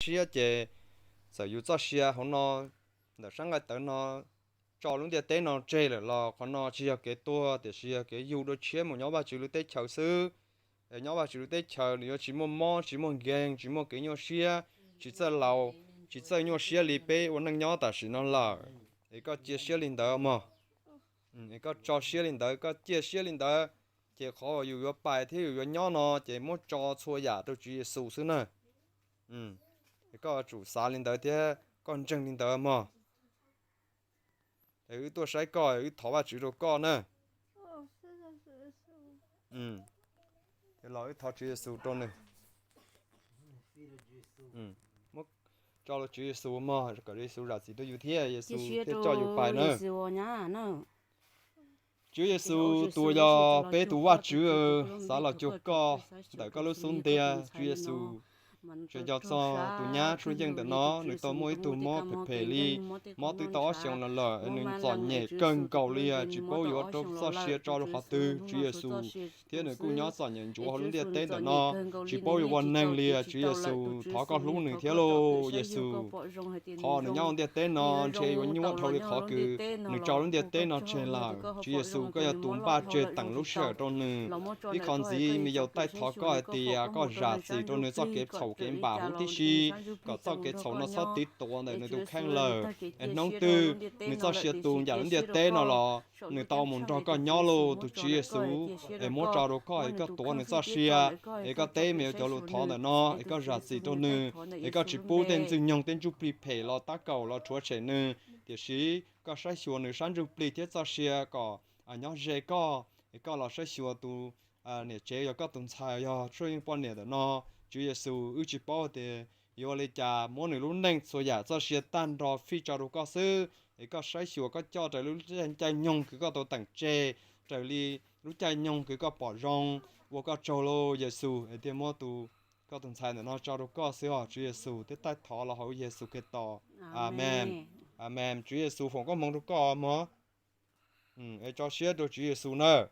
siab ces txawm yus txoj sia hauv no ntawm sab nqaij tawv no tso lub ntiaj teb no tseg lawm los qhov no tsis yog kev tuag tiam sis yog kev yug dua tshiab mus nyob Vajtswv lub teb chaws xwb. Es nyob Vajtswv lub teb chaws nws yuav tsis muaj mob, tsis muaj nkeeg, tsis muaj kev nyuaj siab, tsis txawj laus, tsis txawj nyuaj siab li peb ua neej nyob tam sim no lawm. Es koj cia siab li ntawd mog. Es koj tso siab li ntawd, koj cia siab li ntawd, ces qhov uas yus yuav pais thiab yus yuav nyob no ces muab tso txhua yam rau Tswv Yexus xwb na. Es koj tsum xav li ntawd thiab koj ntseeg li ntawd mog. Es wb tuaj saib koj, wb thov Vajtswv rau koj na. Los wb thov Tswv Yexus rau nws. Muab tso rau Tswv Yexus mog, kom Yexus zam txim rau yus thiab Yexus thiaj coj yus pais na. Tswv Yexus tus yog peb tus Vajtswv, xav los cuag koj ntawm koj lub xub ntiag Tswv Yexus. Tseem nco txog tus nyab Tshuaj Yeej ntawm no, nws tau muaj ib tug mob phem phem li, mob twb tau ob xyoos los lawm, nws txom nyem kawg nkaus li, tsis paub yuav rau txoj sia tso rau qhov twg Tswv Yexus, thiab nws kuj nyob txom nyem ntsuav hauv lub ntiaj teb ntawm no, tsis paub yuav ua neeg li Tswv Yexus. Thov koj hlub nws thiab lauj Yexus. Qhov nws nyob hauv ntiaj teb no ntshe yuav nyuaj dhau li qhov kws nws tso lub ntiaj teb no tseg lawm. Tswv Yexus, koj yog tus npaj tseg teem lub sij hawm rau nws. Ib qho ntxiv, me yaus taij thov koj hais tias koj zam txim rau nws txoj kev txhaum kev npam huv tib si, kom txoj kev txhaum no txhob tiv tuav ntawm nws tus kheej lawm. Es hnub twg nws txoj sia tu yam lub ntiaj teb no los nws tau mus nrog koj nyob lauj tus Tswv Yexus. Es muab tso rau koj es koj tuav nws txoj sia, es koj teb me yaus cov lus thov ntawm no, es koj zam txim rau nws, es koj tsis pub tej ntxwg nyoog tej ntsuj plig phem los tab kaum los rhuav tshem nws, tiam sis koj saib xyuas nws sab ntsuj plig thiab txoj sia kom nyob ze koj, es koj los saib xyuas tus niam tsev yog koj tus ntxhais yog Tshuaj Yeej poj niam ntawm no. Tswv Yexus, wb tsis paub tias yuav ua li cas, muab nws lub neej txhua yam txoj sia tag nrho fij tso rau koj xwb, es koj saib xyuas koj coj raws li lub caij nyoog kws koj tau teem tseg, raws li lub caij nyoog kws koj pom zoo. Ua koj tsaug lauj Yexus, es thiaj muab tus, koj tus ntxhais ntawm no tso rau koj xwb os Tswv Yexus, thiab taij thov los hauv Yexus Khetos. Amees. Amees. Tswv Yexus foom koob hmoov rau koj mog. Es tso siab rau Tswv Yexus nawb.